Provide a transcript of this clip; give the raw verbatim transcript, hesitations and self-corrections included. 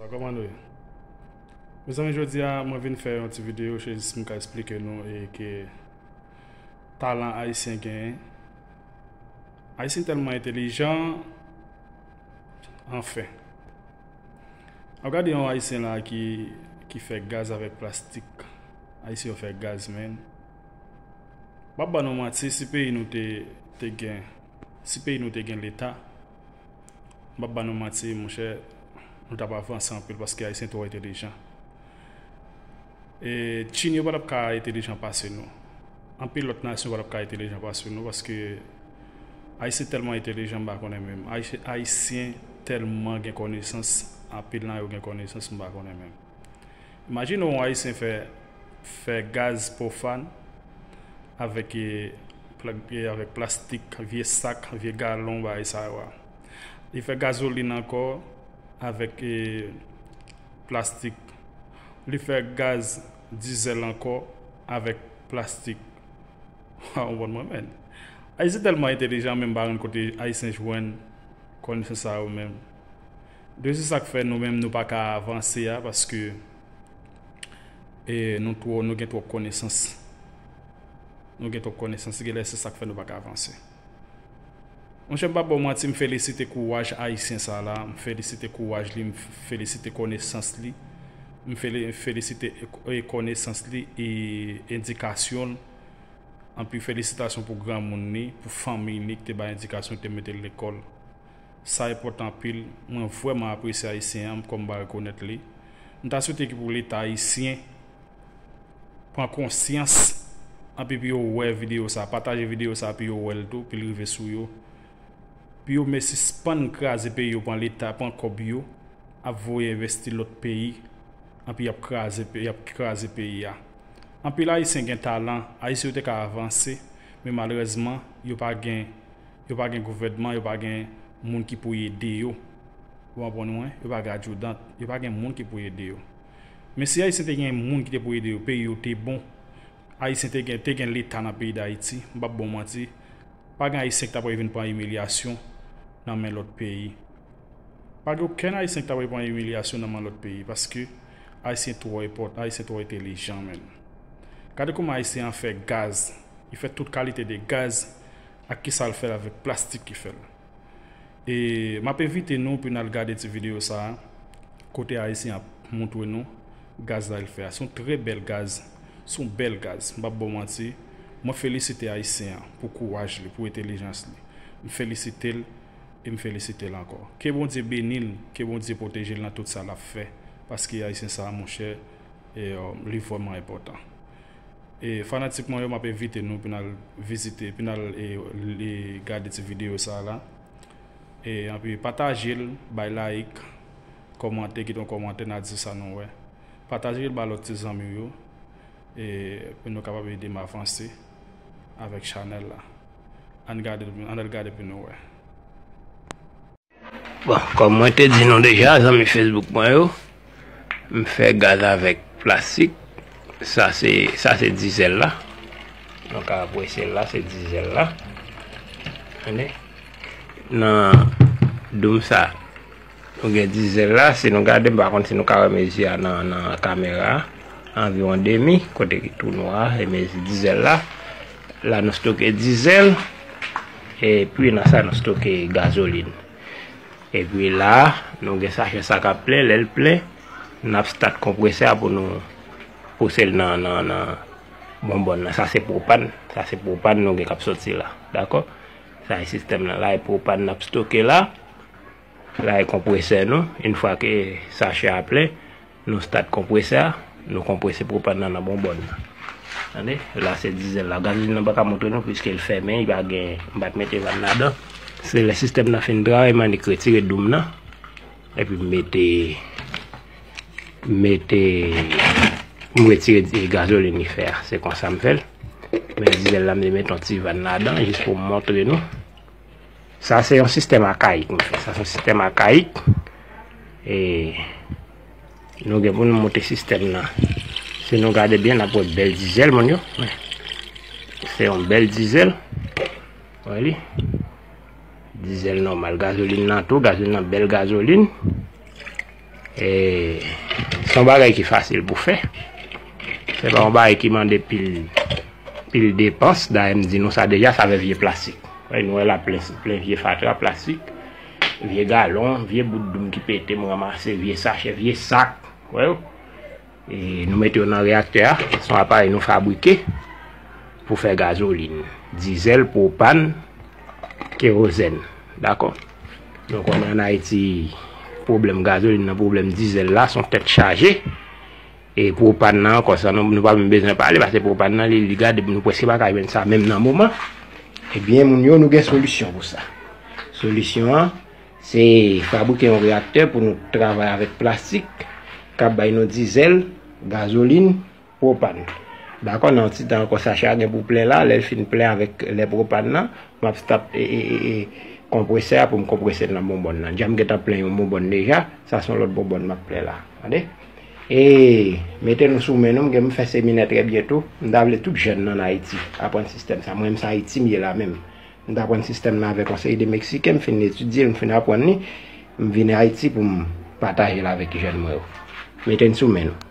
Kòman nou ye? Mezanmi, jodi a, mwen vin fè yon ti videyo, se jis m ka esplike nou e ke talan Ayisyen genyen. Ayisyen tèlman entelijan, anfen. Ap gade yon Ayisyen la ki, ki fè gaz avèk plastik. Ayisyen yo fè gaz, men. M p ap ban nou manti, si peyi nou te, te gen, si peyi nou te gen leta, m p ap ban nou manti, monchè, nou t ap avanse anpil paske Ayisyen twò entelijan. E Chin yo pa t ap ka entelijan pase nou. Anpil lòt nasyon pa t ap ka entelijan pase nou paske Ayisyen tèlman entelijan, m pa konnen menm. Ayisyen, Ayisyen tèlman gen konesans, anpil nan yo gen konesans, m pa konnen menm. Imajine w yon Ayisyen fè, fè gaz pwofàn avèk, e, pla-, e, avèk plastik, vye sak, vye galon, bagay sa yo a. Li fè gazolin ankò avèk, e, plastik. Li fè gaz dizèl ankò avèk plastik. Ou konprann mwen, men. Ayisyen tèlman entelijan, men m pa konn kote Ayisyen jwenn konesans sa yo menm. Donk, se sa k fè nou menm nou pa ka avanse a, paske, e, nou twò, nou gen twòp konesans. Nou gen twòp konesans, genlè se sa k fè nou pa ka avanse. Monchè, m p ap ba w manti, m felisite kouraj Ayisyen sa la, m felisite kouraj li, m felisite konesans li, m feli-, felisite e, e konesans li e endikasyon l. Anpi felisitasyon pou granmoun li, pou fanmi li ki te bay endikasyon, ki te mete l lekòl. Sa enpòtan anpil. Mwen vrèman apresye Ayisyen an, kòm m pa rekonèt li. M ta swete ki pou Leta ayisyen pran konsyans, anpi pou yo wè videyo sa, pataje videyo sa, pou yo wè l tou, pou l rive sou yo. Pou yo men sispann kraze peyi yo, pran Leta, pran kòb yo, ap voye envesti lòt peyi, anpi y ap kraze pe-, y ap kraze peyi a. Anpil Ayisyen gen talan, Ayisyen yo te ka avanse, men malerèzman, yo pa gen, yo pa gen gouvènman, yo pa gen moun ki pou ede yo. Ou konprann mwen? Yo pa gen adjudant, yo pa gen moun ki pou ede yo. Men si Ayisyen te gen moun ki te pou ede yo, peyi yo te bon, Ayisyen te gen, te gen Leta nan peyi Dayiti, m p ap ba w manti, pa gen Ayisyen ki ta pral vin pran imilyasyon nan men lòt peyi. Pa gen okenn Ayisyen ki ta pral pran imilyasyon nan men lòt peyi, paske Ayisyen twò enpòtan, Ayisyen twò entelijan, menn. Gade kòman Ayisyen an fè gaz. Li fè tout kalite de gaz ak kisa l fè l avèk plastik ki fè l. E m ap envite nou pou n al gade ti videyo sa a, kote Ayisyen ap montre nou gaz la l fè a. Se yon trè bèl gaz. Se yon bèl gaz. M p ap ba w manti. Mwen felisite Ayisyen an pou kouraj li, pou entelijans li. M felisite l e m felisite l ankò. Ke Bondye beni l, ke Bondye pwoteje l nan tout sa l ap fè. Paske Ayisyen sa a, monchè, e, um, li vrèman enpòtan. E fanatik mwen yo, m ap envite nou pou n al vizite, pou n al, e, e, gade ti videyo sa a la. E anpi pataje l, bay like, kòmante, kite yon kòmantè, n a di sa nou wè. Pataje l ba lòt ti zanmi w yo, e, pou nou kapab ede m avanse avèk chanèl la. Ann gade, ann al gade pou nou wè. Bon, kòm mwen te di nou deja, zanmi Facebook mwen yo, m fè gaz avèk plastik. Sa se, sa se dizèl la. Nou ka apresye l la, se dizèl la. Tande? Nan doum sa, nou gen dizèl la. Si nou gade, m pa konn si nou ka wè mezi a nan, nan kamera a. Anviwon demi, kote ki tou nwa a, e mezi dizèl la. La nou stoke dizèl. Epi nan sa nou stoke gazolin. Epi la, nou gen sachè sa k ap plen, lè l plen, n ap stat konpresè a pou nou pouse l nan, nan, nan bonbòn nan. Sa se pwopàn, sa se pwopàn nou gen k ap soti la. Dakò? Sa e sistèm nan. La e pwopàn n ap stoke la. La e konpresè nou. Yon fwa ke sachè a plen, nou stat konpresè a, nou konprese pwopàn nan nan bonbòn nan. Tande? La se dizèl la. Gazolin nan pa ka montre nou piske l fèmen, li pa gen, m pa t mete vàn ladan. Se lè sistèm nan fin travay, m annik retire doum nan. Epi m mete, m mete, m retire di-, gazolin li fè a. Se konsa m fè l. Men dizèl la, m te mete yon ti vàn ladan, jis pou m montre nou. Sa se yon sistèm akayik, m fè. Sa se yon sistèm akayik. E nou gen pou nou monte sistèm nan. Si nou gade byen, n ap wè bèl dizèl, moun yo. Se yon bèl dizèl. Wè li. Dizèl nòmal. Gazolin nan tou, gazolin nan bèl gazolin. E, se yon bagay ki fasil pou fè. Se pa yon bagay ki mande pil, pil depans. Dayè, m di nou sa deja, sa vè vye plastik. Wè, nou wè la plen, plen vye fatra plastik, vye galon, vye bout doum ki pete, m ranmase vye sachè, vye sak. Wè yo? E nou mete yo nan reyaktè a. Se yon aparèy nou fabrike pou fè gazolin, dizèl, pwopàn, kerozèn. Dakò? Donk, konnen ann Ayiti, pwoblèm gazolin nan, pwoblèm dizèl la, se yon tèt chaje. E pwopàn nan ankò, sa nou, nou pa menm bezwen pale, paske pwopàn nan, li, li gade, nou prèske pa ka jwenn sa menm nan moman. Ebyen, moun yo, nou gen solisyon pou sa. Solisyon an, se fabrike yon reyaktè pou nou travay avèk plastik k ap bay nou dizèl, gazolin, pwopàn. Dakò, nan yon ti tan ankò, sachè a gen pou plen la, lè l fin plen avèk lè pwopàn nan, m ap start e, e, e, e, konpresè a pou m konprese l nan bonbòn nan. Deja m gentan plen yon bonbòn deja, sa se yon lòt bonbòn m ap plen la. Tande? E mete nou sou men nou, m gen m fè seminè trè byento. M ta vle tout jèn nan Ayiti aprann sistèm sa. Mwen menm se Ayiti m ye la menm. M ta pran sistèm nan avèk yon seri de Meksiken, m fin etidye l, m fin aprann li, m vin Ayiti pou m pataje l avèk jèn mwen yo. Mete n sou men nou.